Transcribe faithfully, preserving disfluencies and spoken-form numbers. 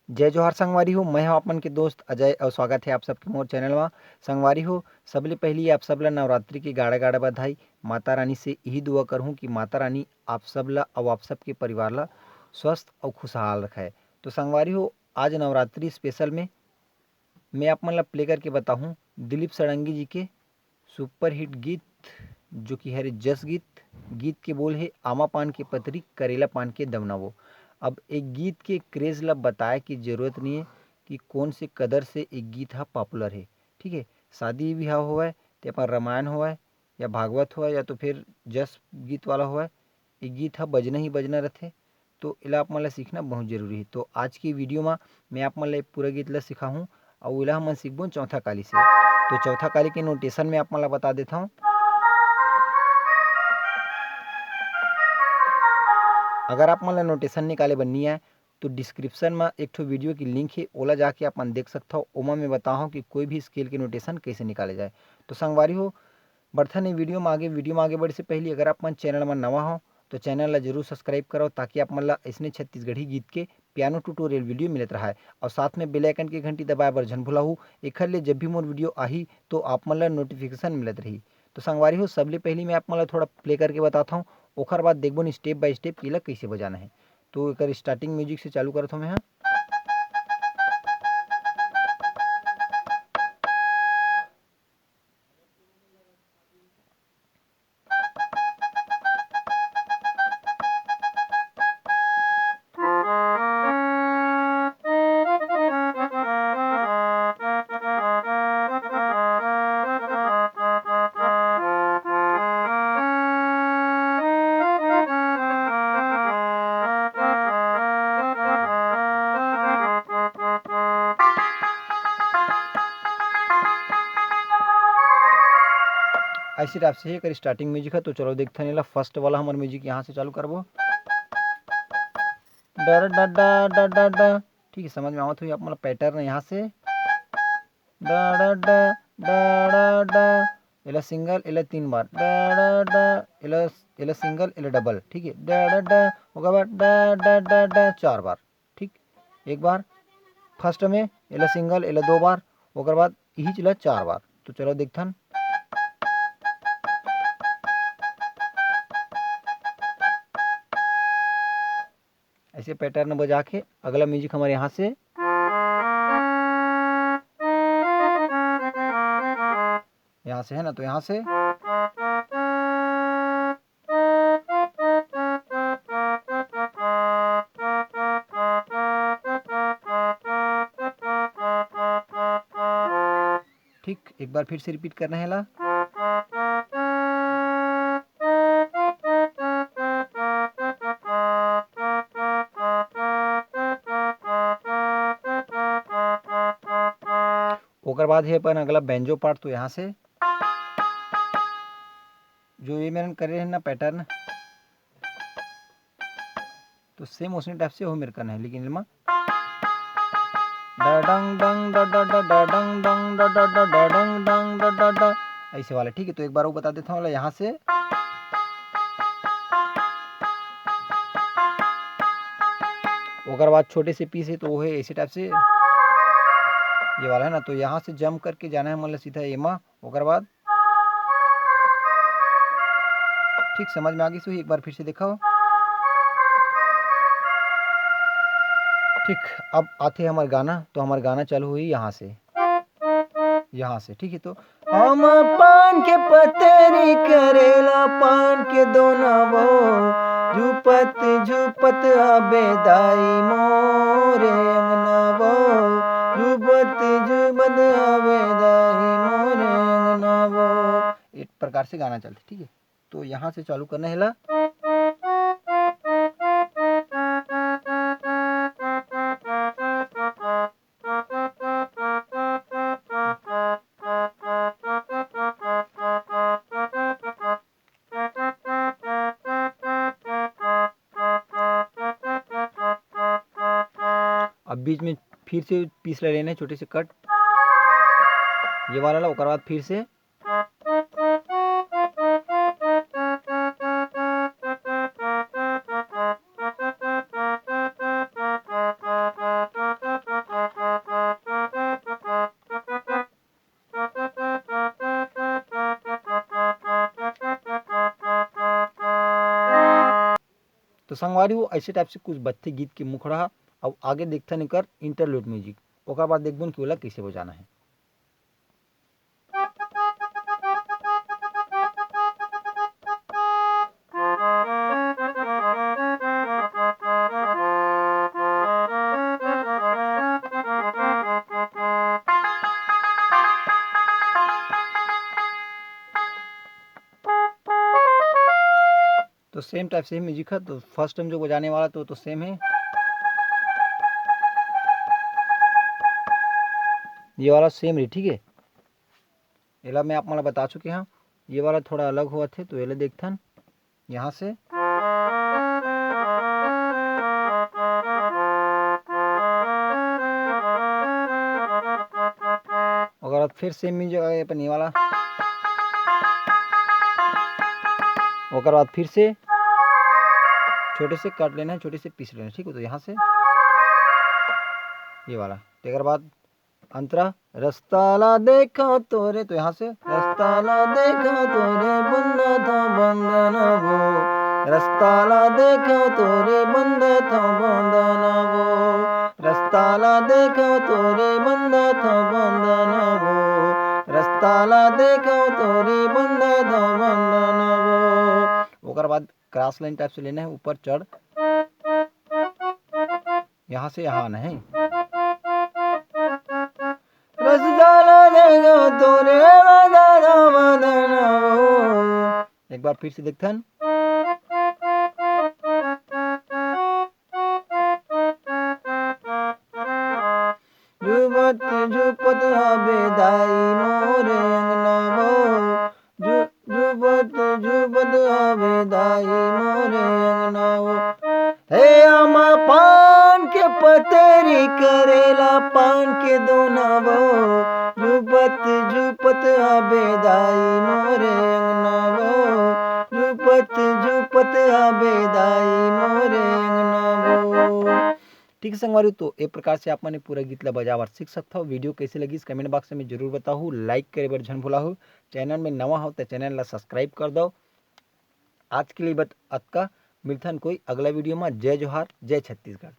जय जोहार संगवारी हो, मैं हूं आप मन के दोस्त अजय और स्वागत है आप सबके मोर चैनल मा। संगवारी हो, सबले पहली आप सब ला नवरात्रि के गाड़ा गाड़ा बधाई। माता रानी से यही दुआ करहूं कि माता रानी आप सब ला और आप सबके परिवार ला स्वस्थ और खुशहाल रखे। तो संगवारी हो, आज नवरात्रि स्पेशल में मैं आप मन ला प्ले करके बताहूं दिलीप षडंगी जी के सुपरहिट गीत, जो कि हरे जस गीत। गीत के बोल हे, आमा पान के पतरी, करेला पान के दवना वो। अब एक गीत के क्रेज ला बताए की जरूरत नहीं है कि कौन से कदर से एक गीत हा पॉपुलर है, ठीक है। शादी विवाह होवय, ते अपन रामायण होवय या भागवत होवय या तो फिर जस गीत वाला होवय, ये गीत ह बजना ही बजना रथे। तो एला आप मन ला सीखना बहुत जरूरी है। तो आज की वीडियो मा मैं आप मन ला ये पूरा गीत ला सिखाहूँ, अउ एला हमन सीखबो चौथा काली से। तो चौथा काली के नोटेशन में आप मन ला बता देता हूँ। अगर आप मन ला नोटेशन निकाले बर नहीं आए, तो डिस्क्रिप्शन में एक ठो वीडियो की लिंक है, ओला जाके आप मन देख सकता हो। ओमा मैं बताहूँ कि कोई भी स्केल के नोटेशन कैसे निकाले जाए। तो संगवारी हो, बढ़थन ये वीडियो में आगे। वीडियो में आगे बढ़े से पहले अगर आप मन चैनल में नवा हो, तो चैनल ला जरूर सब्सक्राइब करो, ताकि आप मन ला ऐसने छत्तीसगढ़ी गीत के पियानो ट्यूटोरियल वीडियो मिलत रहे। और साथ में बेल आइकन के घंटी दबाए बर झन भुलाहू, एखर ले जब भी मोर वीडियो आही, तो आप मन ला नोटिफिकेशन मिलत रही। तो संगवारी हो, सबले पहले मैं आप मन ला थोड़ा प्ले करके बताता हूँ, ओखर बाद देखबो न स्टेप बाय स्टेप कि एला कैसे बजाना है। तो एकर स्टार्टिंग म्यूजिक से चालू करत हूँ मैं ह। ऐसे टाइप से ही एकर स्टार्टिंग म्यूजिक है। तो चलो देखते हैं, फर्स्ट वाला हमार म्यूजिक यहाँ से चालू करबो। डा डा डा डा डा डा डा। ठीक है, समझ में आवत हुई आप, मतलब पैटर्न यहाँ से डा डा डा, डा डा डा, एला सिंगल, एला तीन बार, डा डा डा, एला, एला सिंगल, एला डबल, ठीक है, डा डा डा, ओकर बाद डा डा डा डा चार बार, ठीक, एक बार फर्स्ट में, एला सिंगल, एला दो बार, ओकर बाद यही चीज ला चार बार। तो चलो देखथन। ऐसे पैटर्न बजा के अगला म्यूजिक हमारे यहाँ से, यहाँ से है ना, तो यहाँ से ठीक, एक बार फिर से रिपीट करना है ला। ओकर बाद है अपन अगला बेंजो पार्ट, तो यहाँ से जो ये मैंने करे हैं ना पैटर्न, तो सेम उसी टाइप से हो मेरे करना है, लेकिन एमा डडंग डंग डडड डडंग डंग डडड डडंग डंग डडड, ऐसे वाला, ठीक है। तो एक बार वो बता देता हूँ, यहाँ से ओकर बाद छोटे से पीस है, तो वो है ऐसे टाइप से, ये वाला है ना, तो यहाँ से जंप करके जाना है, मतलब सीधा एमा, ओकर बाद ठीक समझ में आ गई सो, एक बार फिर से देखो। ठीक, अब आते हमार गाना, तो हमार गाना चालू हुई यहाँ से, यहाँ से, ठीक है। तो हम पान के पतरी करेला पान के दोना वो, झुपत झुपत आबे दाई मोरे अंगना वो, झुपत झुपत आबे दाई मोरे अंगना वो। इस प्रकार से गाना चलते, ठीक है। तो यहाँ से चालू करना है ला। अब बीच में फिर से पीस ले लेना है, छोटे से कट, ये वाला ला, ओकर बाद फिर से संगवारी हो, ऐसे टाइप से कुछ बजथे गीत के मुखड़ा। अब आगे देखथन एकर इंटरलूड म्यूजिक, ओकर बाद देखबन कि ओला कैसे बजाना है। तो सेम टाइप से ही म्यूजिक है। तो फर्स्ट टाइम जो बजाने वाला तो तो सेम है, ये वाला सेम रही, ठीक है। एला मैं आप मन ला बता चुके हूँ, ये वाला थोड़ा अलग होवत है, तो एला देखथन यहाँ से। ओकर बाद फिर से म्यूजिक अपन ये वाला, ओकर बाद फिर से छोटे से कट लेना है, छोटे से पीस लेना है, ठीक है। तो यहाँ से ये वाला, तेकर बाद अंतरा, रस्ता ला देखा तोरे, तो यहाँ से रस्ता ला देखा तोरे बंदा था बंदना वो, रस्ता ला देखा तोरे बंदा था बंदना वो, रस्ता ला देखा तोरे बंदा था बंदना वो, रस्ता ला देखा तोरे बंदा था बंदना वो। ओकर बाद क्रॉस लाइन टाइप से लेना है, ऊपर चढ़, यहाँ से यहाँ आना है। रसदाना देगा तोरे वदाना वदना वो। एक बार फिर से देखथन। झुपत झुपत हबे दाई मोरे अंगना वो, झुपत झुपत हबे दाई मोरे अंगना वो। हे आमा पान के पतरी करेला पान के दोना वो, झुपत झुपत हबे दाई मोरे अंगना वो, झुपत झुपत हबे दाई मोरे अंगना वो। ठीक है संगवारी, तो ए प्रकार से आप मन पूरा गीत ला बजावर सीख सकथव। वीडियो कैसे लगिस कमेंट बॉक्स में जरूर बताहू, लाइक करे बर झन भुलाहू, चैनल में नवा हो तो चैनल ला सब्सक्राइब कर दो। आज के लिए बस अतका, मिलथन कोई अगला वीडियो में। जय जोहार, जय छत्तीसगढ़।